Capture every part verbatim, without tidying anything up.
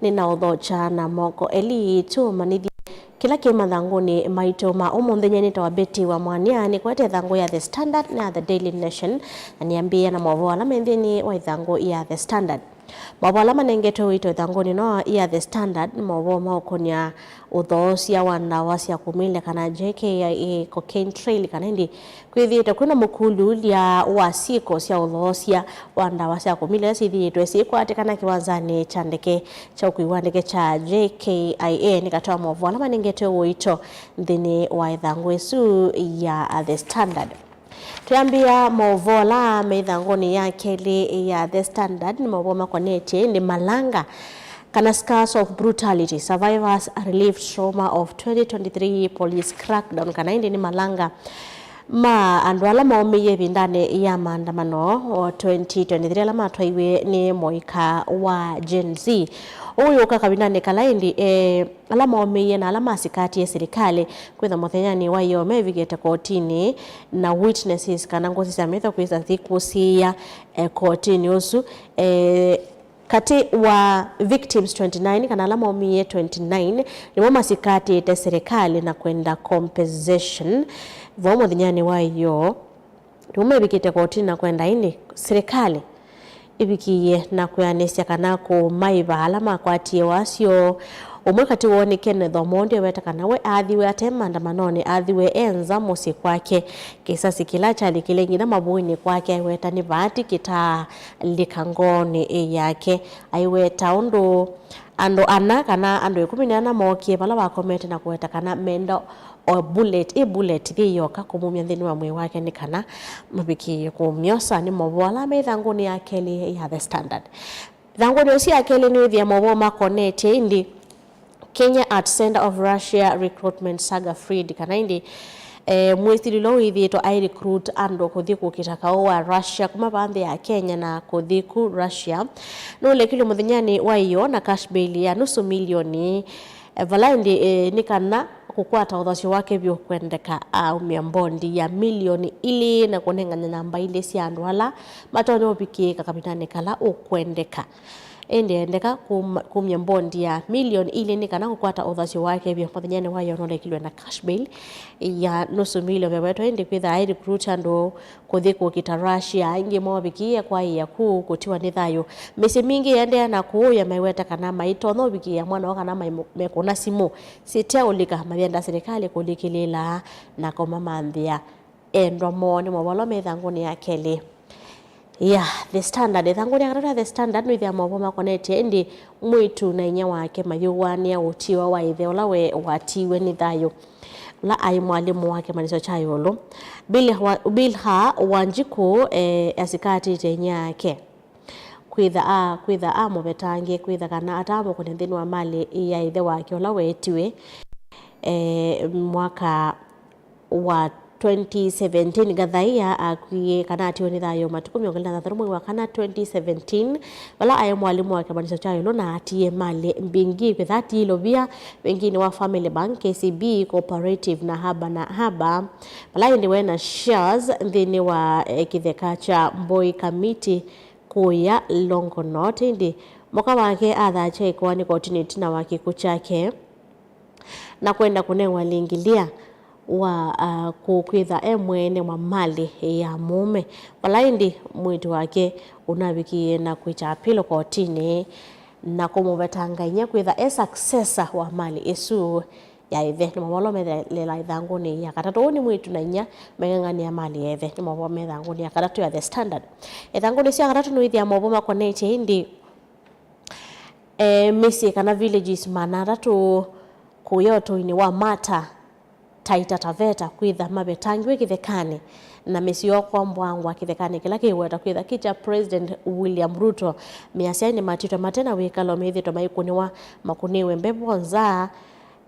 Nĩnaũthokya na moko elĩ tũmanyĩthye kĩla kĩ mathangũnĩ maitũ ma ũmũnthĩ. Nyie nĩtawa Betty wa Mwania, nĩkwete ĩthangũ ya The Standard na The Daily Nation, na nĩambĩĩa na maũvoo ala me nthĩnĩ wa ĩthangũ ya The Standard. Maũvoo ala manengetwe ũito ĩthangũnĩ no ya The Standard nĩ maũvoo maũkũnĩa ũthoosya wa ndawa sya kũmilya kana J K I A cocaine trail, kana ĩndĩ kwĩthĩĩtwe kwĩna mũkululya wa syĩko sya ũthoosya wa ndawa sya kũmilya ila syĩthĩĩtwe syĩkwatĩkana kĩwanzanĩ kya ndeke kya ũkui wa ndeke kya J K I A. Nĩ katĩ wa maũvoo ala manengetwe ũito nthĩnĩ wa ĩthangũ ĩsu ya The Standard. Twĩambĩĩa maũvoo ala me ĩthangũnĩ ya kelĩ ya The Standard, nĩ maũvoo makonetye ĩndĩ malanga kana scars of brutality, survivors relive trauma of twenty twenty-three police crackdown, kana ĩndĩ nĩ malanga ma andũ ala maũmĩie ĩvindanĩ ya maandamano o twenty twenty-three ala matwaiwe nĩ mũika wa Gen Z. Ũũ yũka kavindanĩ kala ĩndĩ, eh, ala maũmĩie na ala masikatie silikalĩ kwĩtha mũthenyanĩ wa ĩoo mevikĩte kotinĩ, na witnesses kana ngũsĩ sya metho kwĩsa syĩkũsĩĩa, eh, kotinĩ ũsu. Eh, katĩ wa victims twenty-nine, kana ala maũmĩie twenty-nine, nĩmo masikatĩte silikalĩ na kwenda compensation. Vau mũthenyanĩ wa ĩoo, nĩmo mevikĩte kotinĩ na kwenda ĩndĩ silikalĩ ĩvikĩĩe na kwĩanĩsya kana kũmaĩva ala makwatie wasyo. Ũmwe katĩ woo nĩ Kenneth Omondi, eweta kana we athiwe ate maandamanonĩ, athiwe e nza mũsyĩ kwake. Kĩsasi kĩla kyalikile nginya mavũĩnĩ kwake, aiweta nĩ vaati kĩtaalika ngoonĩ yake. Aiweta ũndũ andũ ana kana andũ ĩkũmi na ana mookie vala wakomete na kũweta kana menda o bullet, ĩ bullet yĩ yoka kũmumya nthĩnĩ wa mwĩĩ wake nĩ kana mavikĩĩe kũmyosa. Nĩ maũvoo ala me ĩthangũnĩ ya kelĩ ya The Standard. Ĩthangũnĩ ũsu ya kelĩ nĩwĩthĩa maũvoo makonetye ĩndĩ Kenya at center of Russia recruitment saga freed, kana ĩndĩ, eh, mwĩsili ũla wĩthĩĩtwe ai recruit andũ kũthi kũkita kaũ wa Russia kuma vaa nthĩ ya Kenya na kũthi ku Russia nũlekilwe mũthenyanĩ wa ĩoo na cash bail ya nusu milioni, eh, vala ĩndĩ, eh, nĩ kana kũkwata ũthasyo wake vyũ kwendeka aumya mbondi ya milioni ilĩ na kũnengane namba ilĩ sya andũ ala matonya ũvikĩĩka kavindanĩ kala ũkwendeka. Ĩndĩ endeka kuma-, kumya mbondi ya milioni ilĩ nĩ kana kũkwata ũthasyo wake vyũ. Mũthenyanĩ wa ĩoo nũlekilwe na cash bail ya nusu milioni. Vewetwa ĩndĩ kwĩtha ai recruit andũ kũthi kũkita Russia. Aingĩ moo mavikĩĩe kwaĩa ku kũtiwa nĩ thayũ. Mĩsyĩ mingĩ ĩendee na kũũya maiweta kana maitonya ũvikĩĩa mwana woo kana mai-, mekũna simũ siteũlika, mayenda silikalĩ kũlikĩlĩĩla na kũmamanthĩa endwa moo. Nĩ maũvoo ala me ĩthangũnĩ ya kelĩ ya The Standard. Ĩthangũnĩ ya katatũ ya The Standard nĩwĩthĩa maũvoo makonetye ĩndĩ mwĩĩtu na inyia wake mayũwanĩa ũtiĩwa wa ĩthe ũla we watiiwe nĩ thayũ, ũla aĩ mwalimũ wa kĩmanyĩsyo kya ĩũlũ. Bilha, Bilha Wanjiku, eh, asikatĩte inyia yake kwĩtha a, kwĩtha amũvetangie kwĩtha kana atamũkũne nthĩnĩ wa malĩ ya ĩthe wake ũla weetiwe, eh, mwaka wa twenty seventeen. Gathaia akwie kana atiwe nĩ thayũ matukũ mĩongo ĩlĩ na thanthatũ mwei wa kana twenty seventeen, vala aĩ mwalimũ wa kĩmanyĩsyo kya ĩũlũ na atiie malĩ mbingĩ kwĩtha atiie ilovia venginĩ wa Family Bank, K C B, Cooperative na Haba na Haba, vala ĩndĩ we na shares nthĩnĩ wa, eh, kĩtheka kya Mboi Kamiti kũya Longonot. Ĩndĩ mũka wake athakya ĩkoani kotinĩ ĩtina wa kĩkw'ũ kyake na kwenda kũnengwa lingilia wa, ah, kũkwĩtha e mwene wa malĩ ya mũũme, vala ĩndĩ mwĩĩtu wake ũnavikie na kwĩkya apilo kotinĩ na kũmũvetanga inyia kwĩtha e successor wa malĩ ĩsu ya ĩthe. Nĩ maũvoo ala methelela ĩthangũnĩ ya katatũ. Ũũ nĩ mwĩĩtu na inyia meng'ang'anĩa malĩ ya ĩthe. Nĩ maũvoo me ĩthangũnĩ ya katatũ ya The Standard. Ĩthangũnĩ ĩsu ya katatũ nĩwĩthĩa maũvoo makonetye ĩndĩ, eh, mĩsyĩ kana villages maana atatũ kũya ũtũinĩ wa Mata, Taita Taveta kwĩtha mavetangiwe kĩthekanĩ, na mĩsyĩ yoo kwambwangwa kĩthekanĩ kĩla kĩweta kwĩtha kĩ kya President William Ruto. Measya nĩmatitwe mate na wĩkalo, methĩtwe maikũnĩwa makũnĩwe mbevo nza,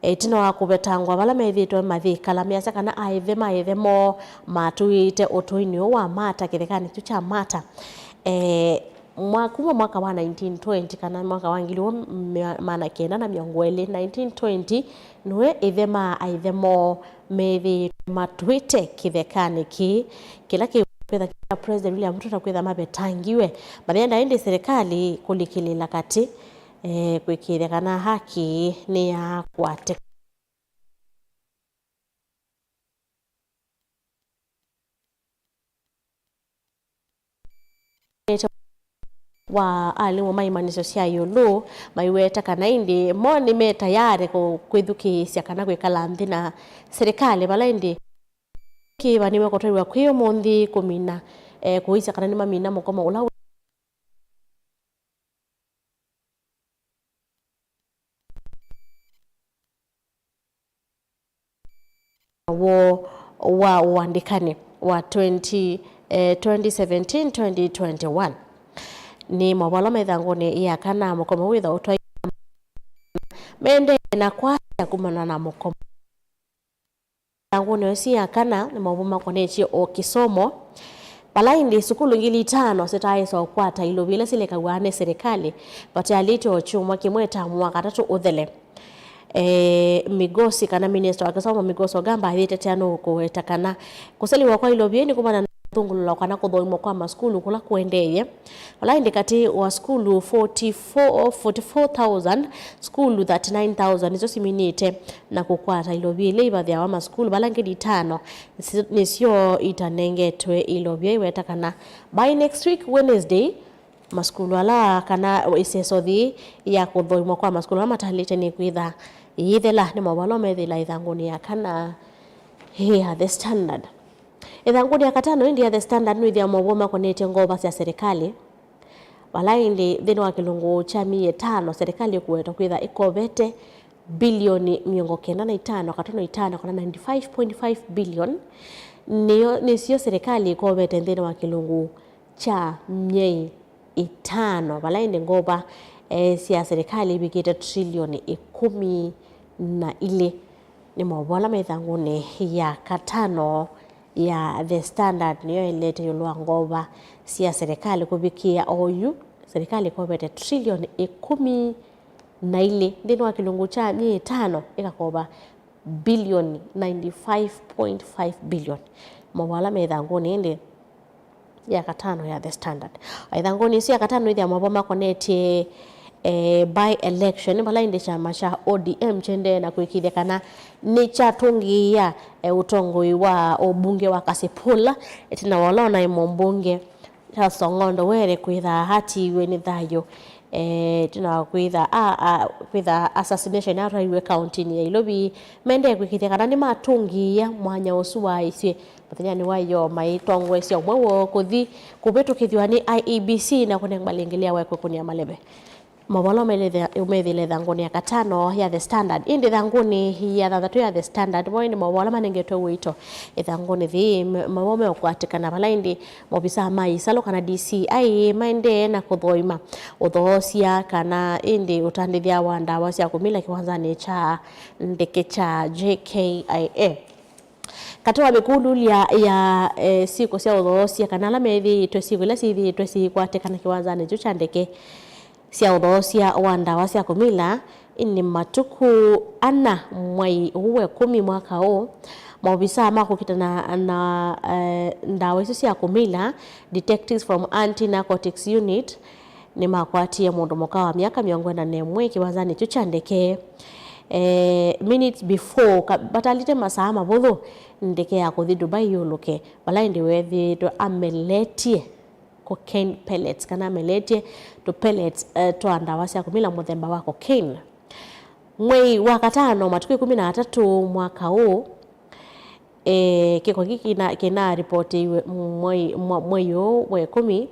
ĩtina wa kũvetangwa vala methĩtwe mayĩkala. Measya kana aĩthe ma ĩthe moo matũĩte ũtũinĩ ũũ wa Mata, kĩthekanĩ kyu kya Mata, eh, mwa-, kuma mwaka wa nineteen twenty kana mwaka wa ngili ĩmwe maana kenda na mĩongo ĩlĩ, nineteen twenty, nĩwe ĩthe ma aĩthe moo methĩĩtwe matwĩte kĩthekanĩ kĩĩ, kĩla kĩkwĩtha kya President William Ruto na kwĩtha mavetangiwe. Mayenda ĩndĩ silikalĩ kũlikĩlĩĩla katĩ eh, kwĩkĩĩthya kana haki nĩyakwatĩka. Wa alimũ ma imanyĩsyo sya ĩũlũ maiweta kana ĩndĩ mo nĩ me tayarĩ kũ-, kwĩthukĩĩsya kana kwĩkala nthĩ na serikali vala ĩndĩ kĩva nĩwekũtwaiwa kwĩ ũmũnthĩ kũmina, eh, kũisya kana nĩmamina mũkomo ũla wĩ woo wa ũandĩkani wa twenty, eh, twenty seventeen, twenty twenty-one. Nĩ maũvoo ala me ĩthangũnĩ ya kana mũkomo wĩtha ũtwai mendee na kwasya kumana na mũkomo. Ĩthangũnĩ ĩsu ya kana nĩ maũvoo makonetye o kĩsomo, vala ĩndĩ sukulu ngili itano sitaaĩsa ũkwata ilovi ila silekaw'a nĩ serikali, vatialĩte o kyumwa kĩmwe ta mwaka tatũ ũthele. Eh, Migosi kana minista wa kĩsomo Migosi Ogamba ayĩtetea nũũ kũweta kana kũseliwa kwa ilovi nĩ kumana na kũthũngũlũlwa kana kũthoimwa kwa masukulu kũla kũendeeye. Vala ĩndĩ katĩ wa sukulu forty-four, forty-four thousand, sukulu thirty-nine thousand nĩsyo siminĩte na kũkwata ilovi ila ivathĩawa masukulu vala ngili itano nĩsyo itanengetwe ilovi. Aiweta kana by next week Wednesday, masukulu ala kana ĩseso yĩĩ ya kũthoimwa kwa masukulu ala matalĩte nĩkwĩtha yĩthela. Nĩ maũvoo ala methĩla ĩthangũnĩ ya kana ya The Standard. Ĩthangũnĩ ya katano ĩndĩ ya The Standard nĩwĩthĩa maũvoo makonetye ngova sya serikali, vala ĩndĩ nthĩnĩ wa kĩlungu kya myei ĩtano serikali ĩkũwetwa kwĩtha ĩkovete bilioni mĩongo kenda na itano katono itano kana ninety-five point five billion nĩyo, nĩsyo serikali ĩkovete nthĩnĩ wa kĩlungu kya myei ĩtano, vala ĩndĩ ngova, eh, sya serikali ivikĩte trilioni ĩkũmi na ilĩ. Nĩ maũvoo ala me ĩthangũnĩ ya katano ya The Standard nĩyo ĩlete ĩũlũ wa ngova sya serikali kũvikĩa oyu. Serikali ĩkovete trilioni ĩkũmi na ilĩ nthĩnĩ wa kĩlungu kya myei ĩtano, ĩkakova bilioni ninety-five point five billion. Maũvoo ala me ĩthangũnĩ ĩndĩ ya katano ya The Standard. Ĩthangũnĩ ĩsu ya katano ĩthĩa maũvoo makonetye, eh, by election, vala ĩndĩ kyama kya O D M kyendee na kũĩkĩĩthya kana nĩkyatũngĩĩa, eh, ũtongoi wa ũmbunge wa Kasipul, ĩtina wa ũla ũnaĩ mũmbunge Charles Ong'ondo Were kwĩtha atiiwe nĩ thayũ, eh, ĩtina wa kwĩtha a, a, kwĩtha assassination atwaiwe kauntinĩ ya Ilovi. Mendee kũĩkĩĩthya kana nĩmatũngĩĩa mwanya ũsu waaĩsye mũthenyanĩ wa ĩyoo maĩtongoesya ũmwe woo kũthi kũvĩtũkĩthw'a nĩ I E B C na kũnengwa lĩngĩ lĩa wa ĩkũkũnĩa maleve. Maũvoo ala ũmethĩle ĩthangũnĩ ya katano ya The Standard. Ĩndĩ ĩthangũnĩ ya thanthatũ ya The Standard, mo ĩndĩ maũvoo ala manengetwe ũito ĩthangũnĩ yĩĩ, maũvoo meũkwatĩkana vala ĩndĩ maovisaa ma ĩsalũ kana D C I maendee na kũthũima ũthoosya kana ĩndĩ ũtandĩthya wa ndawa sya kũmila kĩwanzanĩ kya ndeke kya J K I A. Katĩ wa mĩkũlulya ya, eh, syĩko sya ũthoosya kana ala methĩĩtwe, syĩko ila syĩthĩĩtwe syĩkwatĩkana kĩwanzanĩ kyu kya ndeke sya ũthoosya wa ndawa sya kũmila, nĩ matukũ ana mwai ũũ wa ĩkũmi mwaka ũũ, maovisaa ma kũkitana na, eh, ndawa isu sya kũmila, detectives from Anti-Narcotics Unit, nĩmakwatie mũndũ mũka wa myaka mĩongo ĩna na ĩmwe kĩwanzanĩ kyu kya ndeke, eh, minutes before, ka-, vatalĩte masaa mavũthũ ndeke ya kũthi Dubai yũlũke, vala ĩndĩ weethĩĩtwe ameletye cocaine pellets, kana ameletye tũ pellets, eh, twa ndawa sya kũmila mũthemba wa cocaine. Mwei wa katano, matukũ ĩkũmi na atatũ mwaka ũũ, eh, kĩko kĩkĩ kĩna-, kĩnaripoteiwe mwei, mwa-, mwei ũũ wa ĩkũmi.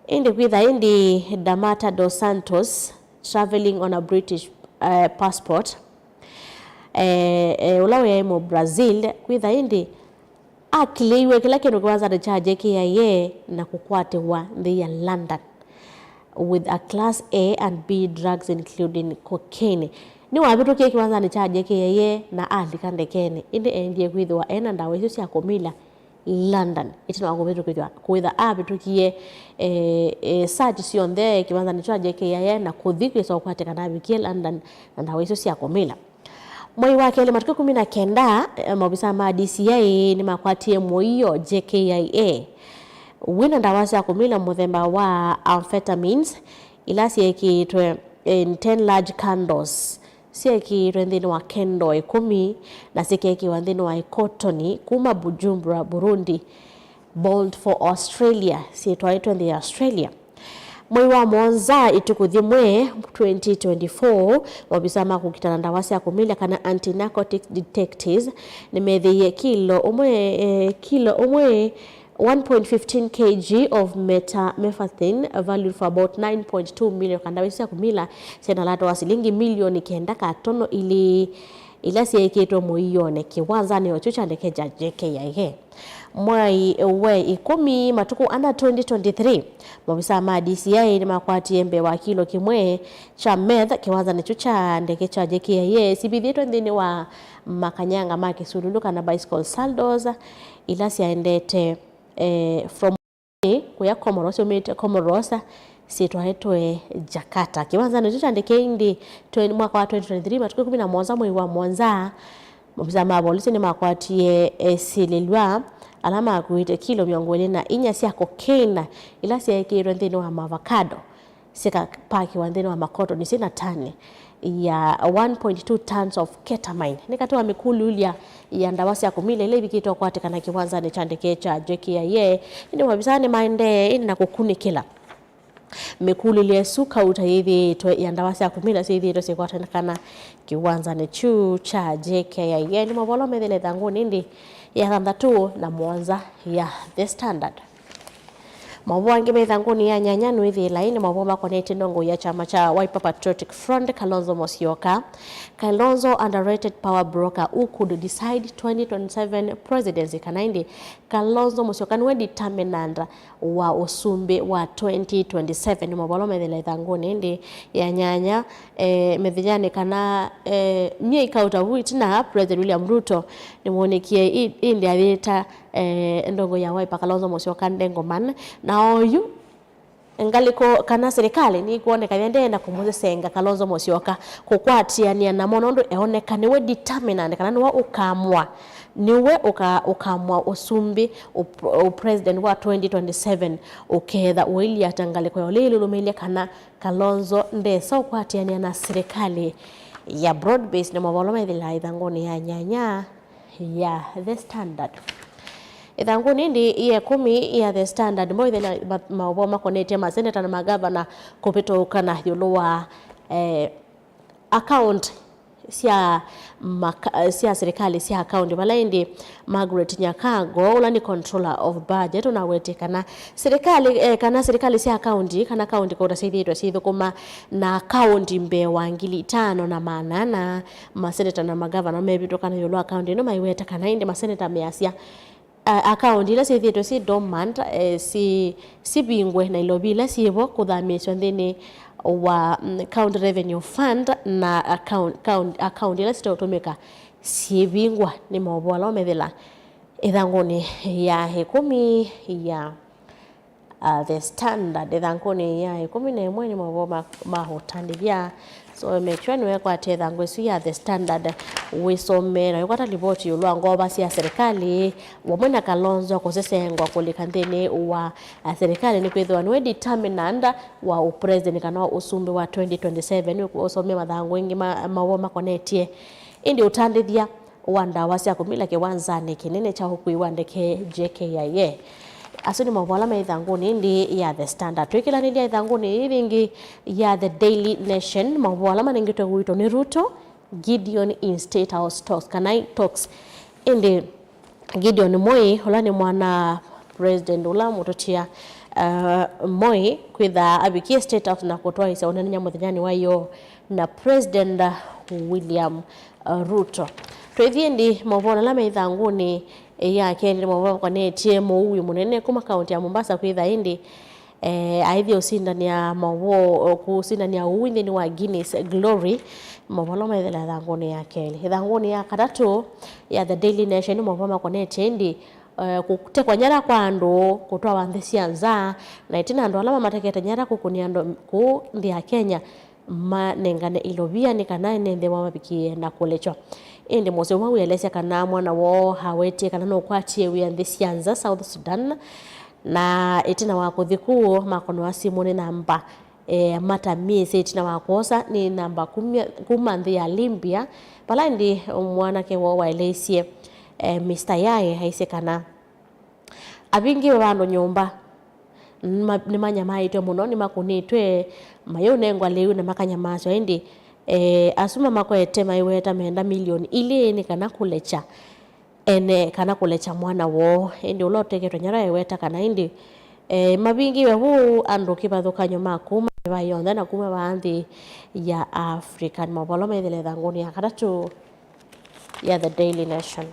Ĩndĩ kwĩtha ĩndĩ Damata dos Santos, traveling on a British, eh, passport, eh, eh, ũla wĩaĩ mũ Brazil, kwĩtha ĩndĩ akilĩiwe kĩla kĩndũ kĩwanzanĩ kya J K I A na kũkwatĩwa nthĩ ya London with a class A and B drugs including cocaine. Nĩwavĩtũkie kĩwanzanĩ kya J K I A na alika ndekenĩ, ĩndĩ eendie kwĩthĩwa ena ndawa isu sya kũmila London ĩtina wa kũvĩtũkĩthw'a, kwĩtha avĩtũkie, eh, eh, search syonthe kĩwanzanĩ kya J K I A na kũthi kwĩsa ũkwatĩkana avikie London na ndawa isu sya kũmila. Mwei wa kelĩ, matukũ ĩkũmi na kenda, eh, maovisaa ma D C I nĩmakwatie mũio J K I A wĩna ndawa sya kũmila mũthemba wa amphetamines ila syĩkĩĩtwe in ten large candles, syekĩĩtwe nthĩnĩ wa kendo ĩkũmi na syĩkekĩwa nthĩnĩ wa ĩkotoni kuma Bujumbura, Burundi. Bold for Australia, syĩtwaĩtwe nthĩ ya Australia. Mwei wa mũonza, ĩtukũ yĩmwe, twenty twenty-four, maovisa ma kũkita na ndawa sya kũmilya kana anti-narcotics detectives nĩmeethĩie kilo ũmwe, eh, kilo ũmwe, one point fifteen kilograms of methamphetamine valued for about nine point two million, kana ndawa isu sya kũmila syĩna lato wa silingi milioni kenda katono ilĩ, ila syeekĩtwe mũionĩ kĩwanzanĩ o kyu kya ndeke kya J K I A. Mwai wa ĩkũmi, matukũ ana, twenty twenty-three, maovisaa ma D C I nĩmakwatie mbee wa kilo kĩmwe kya meth kĩwanzanĩ kyu kya ndeke kya J K I A sivithĩtwe nthĩnĩ wa makanyanga ma kĩsululu kana bicycle saddles, ila syaendete, eh, from kũya Comoros, syumĩte Comoros, syĩtwaĩtwe Jakarta. Kĩwanzanĩ kyu kya ndeke ĩndĩ, twen-, mwaka wa twenty twenty-three, matukũ ĩkũmi na mũonza mwei wa mũonza, maovisaa ma volisi nĩmakwatie esilĩlw'a ala makuĩte kilo mĩongo ĩlĩ na inya sya cocaine ila syeekĩĩtwe nthĩnĩ wa maavocado, syĩkapakiwa nthĩnĩ wa makotoni syĩna tani ya one point two tons of ketamine. Nĩ katĩ wa mĩkũlĩlya ya ndawa sya kũmila ila ivikĩte ũkwatĩkana kĩwanzanĩ kya ndeke kya J K I A, ĩndĩ maovisaa nĩmaendee ĩndĩ na kũkunĩkĩla mĩkũlĩlya ĩsu kauta yĩthĩĩtwe ya ndawa sya kũmila syĩthĩĩtwe syĩkwatĩkana kĩwanzanĩ kyu kya J K I A. Nĩ maũvoo ala methĩle ĩthangũnĩ ĩndĩ ya thanthatũ na mũonza ya The Standard. Maũvoo angĩ me ĩthangũnĩ ya nyanya nĩwĩthĩĩla ĩndĩ maũvoo makonetye ndongoi ya kyama kya Wiper Patriotic Front, Kalonzo Musyoka. Kalonzo, underrated power broker who could decide twenty twenty-seven presidency, kana ĩndĩ Kalonzo Musyoka nĩwe determinant wa ũsumbĩ wa twenty twenty-seven. Nĩ maũvoo ala methĩle ĩthangũnĩ ĩndĩ ya nyanya, eh, mĩthenyanĩ kana, eh, myei kauta vu ĩtina, President William Ruto nĩwoonekie ĩ-, ĩndĩ ayĩta, eh, ndongoi ya Wiper Kalonzo Musyoka ndengoman, na oyu ngalĩko kana silikalĩ nĩkwoneka yendee na kũmũsesenga Kalonzo Musyoka kũkwatĩanĩa namo, nũndũ eoneka nĩwe determinant kana nĩwe ũkamũa, nĩwe ũka-, ũkamũa ũsumbĩ, ũ-, ũ-, president wa twenty twenty-seven, ũketha ũilyĩ ata ngalĩko ya ũlĩ ĩlũlũmĩlye kana Kalonzo ndesa ũkwatĩanĩa na silikalĩ ya broad based. Nĩ maũvoo ala methĩlaa ĩthangũnĩ ya nyanya ya The Standard. Ĩthangũnĩ ĩndĩ ya ĩkũmi ya The Standard, mboĩthela ma-, maũvoo makonetye maseneta na magavana kũvĩtũkana ĩũlũ wa, eh, account sya maka-, sya silikalĩ sya county, vala ĩndĩ Margaret Nyakango, ũla nĩ controller of budget, ũnawetye kana silikalĩ, eh, kana silikalĩ sya county kana county kauta syĩthĩĩtwe syĩthũkũma na county mbee wa ngili itano na maana ana. Maseneta na magavana mevĩtũkana ĩũlũ wa county ĩno maiweta kana ĩndĩ maseneta measya, a-, account ila syĩthĩĩtwe syĩ dormant, eh, si-, sivingwe, na ilovi ila syĩvo kũthamĩĩsw'a nthĩnĩ wa, mm, County Revenue Fund, na account, account, account ila sitaũtũmĩka syĩvingwa. Nĩ maũvoo ala ũmethĩla ĩthangũnĩ ya ĩkũmi ya, uh, The Standard. Ĩthangũnĩ ya ĩkũmi na ĩmwe nĩ maũvoo ma, ma ũtandĩthya. So, make sure nĩwekwatya ĩthangũ ĩsu ya The Standard wĩsomee na wĩkwata livoti ĩũlũ wa ngova sya silikalĩ vamwe na Kalonzo kũsesengwa kũlika nthĩnĩ wa, a, silikalĩ, nĩkwĩthĩwa nĩwe determinant wa ũpresident kana wa ũsumbĩ wa twenty twenty-seven. Nĩũkũsomea mathangũ ĩngĩ ma maũvoo makonetye ĩndĩ ũtandĩthya wa ndawa sya kũmila kĩwanzanĩ kĩnene kya ũkui wa ndeke J K I A. Asu nĩ maũvoo ala me ĩthangũnĩ ĩndĩ ya The Standard. Twĩkĩlanĩlya ĩthangũnĩ yĩĩ yĩngĩ ya The Daily Nation, maũvoo ala manengĩtwe ũito nĩ Ruto, Gideon in State House talks, kana talks. Ĩndĩ Gideon Moi, ũla nĩ mwana President ũla mũtũtia, uh, Moi, kwĩthaa avikie State House na kũtwaĩsya ũneenany'a mũthenyanĩ wa ĩyoo na President William, uh, Ruto. Twĩthi ĩndĩ maũvoo ala me ĩthangũnĩ ya kelĩ, nĩ maũvoo makonetye mũui mũnene kuma kaunti ya Mombasa kwĩtha ĩndĩ, eh, aĩthya ũsindanĩa maũvoo, kũsindanĩa ũui nthĩnĩ wa Guinness Glory. Maũvoo ala methela ĩthangũnĩ ya kelĩ. Ĩthangũnĩ ya katatũ ya The Daily Nation, nĩ maũvoo makonetye ĩndĩ, eh, kũtekwa nyara kwa andũ kũtwawa nthĩ sya nza, na ĩtina andũ ala mamatekete nyara kũkũnĩa andũ kũu nthĩ ya Kenya manengane ilovia nĩ kana ene nthĩ mamavikĩe na kũlekywa. Ĩndĩ mũseo ũmwe wĩelesya kana mwana woo awetie kana nũkwatie wĩa nthĩ sya nza, South Sudan, na ĩtina wa kũthi kũu makonoa simũ nĩ namba eh, mata myĩsĩ ĩtina wa kwosa nĩ namba kumya, kuma nthĩ ya Libya, vala ĩndĩ mwanake woo waeleisye, eh, Mister Yaye aisye kana avingĩwe vandũ nyũmba, nĩma-, nĩmanyamaĩtwe mũno, nĩmakũnĩtwe, mayĩũnengwa lĩu na makanyamaaswa. Ĩndĩ, eh, asu mamakwete maiweta menda milioni ilĩ nĩ kana kũlekya ene kana kũlekya mwana woo. Ĩndĩ ũla ũteketwe nyara eweta kana ĩndĩ, eh, mavingĩwe vu andũ kĩvathũkany'o ma kuma mĩvaa yonthe na kuma vaa nthĩ ya Africa. Nĩ maũvoo ala methĩle ĩthangũnĩ ya katatũ ya The Daily Nation.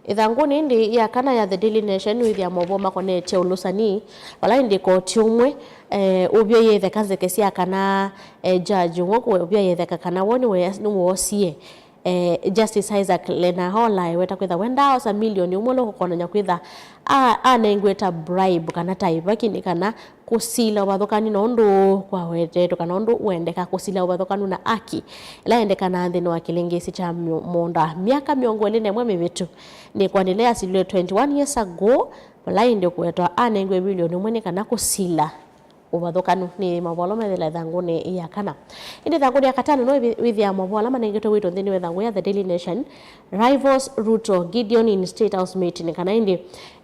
Ĩthangũnĩ ĩndĩ ya kana ya The Daily Nation wĩthĩa maũvoo makonetye ũlũsani, vala ĩndĩ koti ũmwe, eh, ũvya yĩtheka nzeke sya kana, eh, judge ũmwe kũvya yĩtheka kana woo nĩwe-, nĩwoosie, eh, Justice Isaac Lenahola eweta kwĩtha we ndaaosa milioni ũmwe ũla ũkũkonany'a kwĩtha a-, anengwe ta bribe kana ta ĩvaki nĩ kana kũsila ũvathũkanu na ũndũ kwawetetwe kana ũndũ wendeka kũsila ũvathũkanu na aki ĩla yendekanaa nthĩnĩ wa kĩlĩngĩsĩ kya myo-, mũũnda myaka mĩongo ĩlĩ na ĩmwe mĩvĩtu. Nĩ kwanĩle yasililwe twenty-one years ago, vala ĩndĩ kũwetwa anengwe milioni ũmwe nĩ kana kũsila ũvathũkanu. Nĩ maũvoo ala methĩla ĩthangũnĩ ya kana. Ĩndĩ ĩthangũnĩ ya katano no wĩthĩa maũvoo ala manengetwe wĩto nthĩnĩ wa ĩthangũ ya The Daily Nation. Rivals Ruto, Gideon in State House meeting, kana ĩndĩ,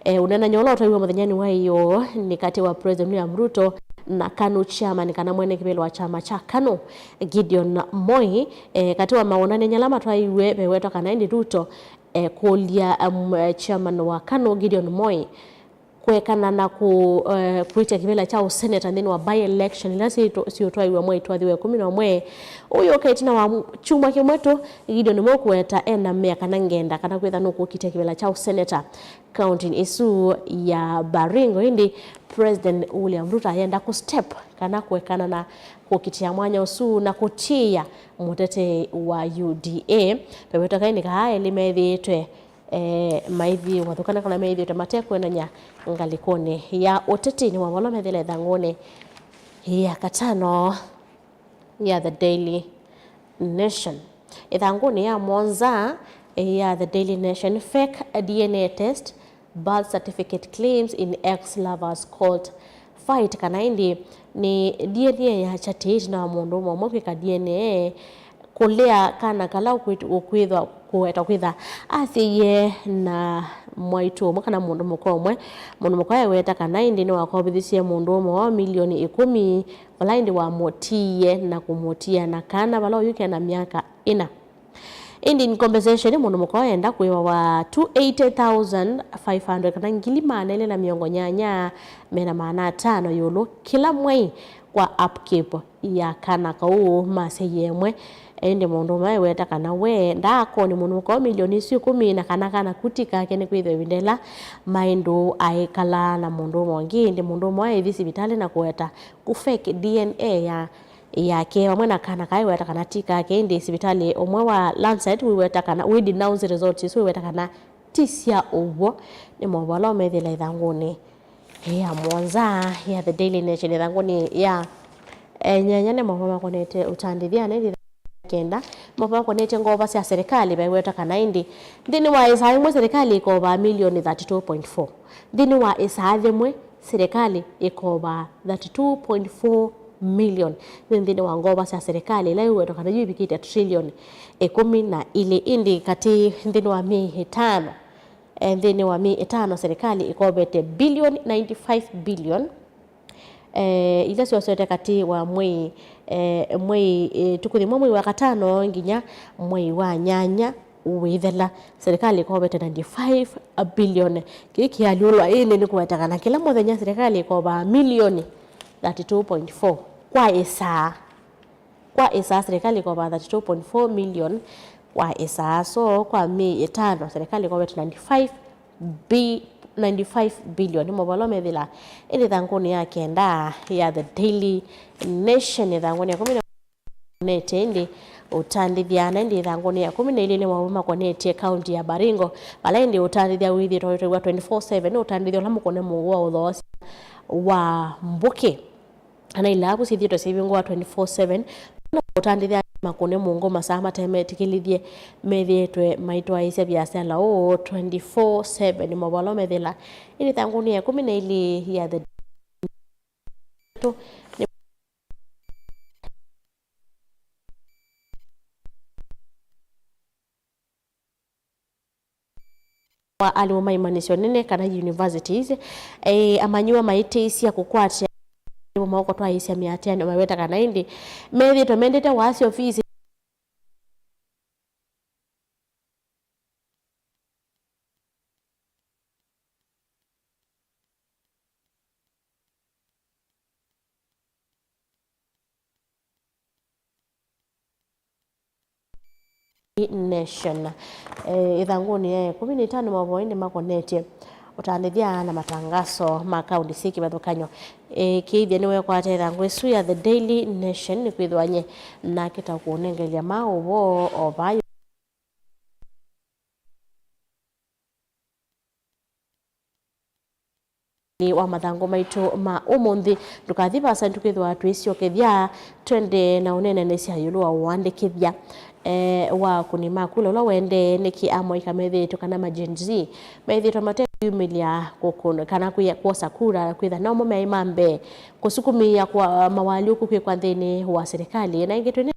eh, ũneenany'a ũla ũtwaiwe mũthenyanĩ wa ĩyoo nĩ katĩ wa President William Ruto na KANU chairman kana mwene kĩvĩla wa kyama kya KANU, Gideon Moi. Eh, katĩ wa maũneenany'a ala matwaiwe vewetwa kana ĩndĩ Ruto, eh, kũlya, um, eh, chairman wa KANU, Gideon Moi, kũekana na kũ-, eh, kwĩtya kĩvĩla kya ũseneta nthĩnĩ wa by-election ila syĩtũ-, syĩũtwaiwe mwei twathi wa ĩkũmi na ũmwe ũyũka. Ĩtina wa kyumwa kĩmwe tu, Gideon Moi kũweta ena mea kana ngenda kana kwĩtha nũkũkitya kĩvĩla kya ũseneta kauntinĩ ĩsu ya Baringo, ĩndĩ President William Ruto ayenda kũ-step kana kũekana na kũkitĩa mwanya ũsu na kũtiĩa mũtetei wa U D A. Vewetwa kaĩ nĩ kaa elĩ methĩĩtwe eh, maithi ũvathũkana kana methĩĩtwe matekwenany'a ngalĩkonĩ ya ũteti. Nĩ maũvoo ala methĩle ĩthangũnĩ ya katano ya The Daily Nation. Ĩthangũnĩ ya mũonza ya The Daily Nation, fake D N A test, birth certificate claims in ex-lover's court fight, kana ĩndĩ nĩ D N A ya kyatĩĩti na mũndũ ũmwe ũmwe kwĩka D N A kũlea kana kala ũkwĩt-, ũkwĩthwa kũweta kwĩtha asyaiwe na mwaitũ ũmwe kana mũndũ mũka ũmwe. Mũndũ mũka eweta kana ĩndĩ nĩwakovithisye mũndũ ũmwe wa milioni ĩkũmi, vala ĩndĩ wamũtiie na kũmũtia na kana vala oyu kena myaka ĩna. Ĩndĩ in compensation, mũndũ mũka enda kũĩwa wa two eighty thousand five hundred, kana ngili maana elĩ na mĩongo nyanya mena maana atano ĩũlũ kĩla mwei kwa upkeep ya kana kau masyaie ĩmwe. Ĩndĩ mũndũ ũmwe eweta kana we ndaakonĩ mũndũ mũka wa milioni isu ĩkũmi na kana kana kuti kake, nĩkwĩthĩwa ĩvinda ĩla maĩ ndũũ aĩkalaa na mũndũ ũmwe ũngĩ. Ĩndĩ mũndũ ũmwe aithi sivitalĩ na kũweta kũ fake D N A ya yake vamwe na kana kaiweta kana ti kake. Ĩndĩ sivitalĩ ũmwe wa Lancet wĩweta kana, wĩ denounce results isu, wĩweta kana ti sya ũw'o. Nĩ maũvoo ala ũmethĩla ĩthangũnĩ ya mũonza ya The Daily Nation. Ĩthangũnĩ ya, eh, nyanya nĩ maũvoo makonete ũtandĩthya, na ĩndĩ kenda, maũvoo makonete ngova sya serikali, vaiweta kana ĩndĩ nthĩnĩ wa ĩsaa yĩmwe serikali ĩkovaa milioni thirty-two point four. Nthĩnĩ wa ĩsaa yĩmwe serikali ĩkovaa thirty-two point four million. Nĩ nthĩnĩ wa ngova sya serikali ĩla ĩwetwa kana yu ĩvikĩte trillion ĩkũmi na ilĩ. Ĩndĩ katĩ nthĩnĩ wa myei ĩtano, eh, nthĩnĩ wa myei ĩtano serikali ĩkovete billion ninety-five billion, eh, ila syoseete katĩ wa mwei, eh, mwei, eh, ĩtukũ yĩmwe mwei wa katano nginya mwei wa nyanya wĩthela, serikali ĩkovete ninety-five billion. Kĩĩ kĩalyũlwa ĩndĩ nĩ kũweta kana kĩla mũthenya serikali ĩkovaa milioni thirty-two point four kwa ĩsaa. Kwa ĩsaa serikali ĩkovaa thirty-two point four million kwa ĩsaa. So kwa myei ĩtano serikali ĩkovete ninety-five bi-, ninety-five billion. Nĩ maũvoo ala methĩla ĩndĩ ĩthangũnĩ ya kenda ya The Daily Nation. Ĩthangũnĩ ya kũmi na nete ĩndĩ ũtandĩthya, na ĩndĩ ĩthangũnĩ ya kũmi na ilĩ nĩ maũvoo makonetye kaunti ya Baringo, vala ĩndĩ ũtandĩthya wĩthĩtwe ũitwaiwa twenty-four seven, ũtandĩthya ũla mũkũne mũngũ wa ũthoosya wa mbũkĩ kana ilaavu syĩthĩtwe syĩvingũwa twenty-four seven, na ũtandĩthya makũne mũngũ masaa mate metĩkĩlĩthye methĩĩtwe maitwaĩĩsya viasala ũũ twenty-four seven. Nĩ maũvoo ala methĩla ĩndĩ ĩthangũnĩ ya kũmi na ilĩ ya The Nĩ Kwa alimũ ma imanyĩsyo nene kana universities, eh, amanyĩw'a maitĩsya kũkwatya alimũ moko twaĩsya mĩatĩanĩ, maweta kana ĩndĩ methĩĩtwe mendete wasya ofisi. Nation. Eh, ĩthangũnĩ ya ĩkũmi na ĩtano mavoinĩ makonetye ũtandĩthya na matangaso ma kaunti syĩ kĩvathũkany'o. Eh, Kĩithya nĩwekwata ĩthangũ ĩsu ya The Daily Nation nĩkwĩthĩwa nye na kĩta kũũnengelya ma ũvoo o vaa. Nĩ wa mathangũ maitũ ma ũmũnthĩ. Ndũkathi vasa, nĩtũkwĩthĩwa twĩsyokethya twende na ũneenanĩsya ĩũlũ wa ũandĩkĩthya, eh, wa akũni ma kula ũla ũendee, nĩkĩ amwaika methĩĩtwe kana ma Gen Z methĩĩtwe mate kwĩyumĩlya kũkũn-, kana kwĩa-, kwosa kura, kwĩtha nomo meĩ ma mbee kũsukumĩĩa kwa mawalyũku kwĩkwa nthĩnĩ wa serikali. Na ĩngĩ twĩ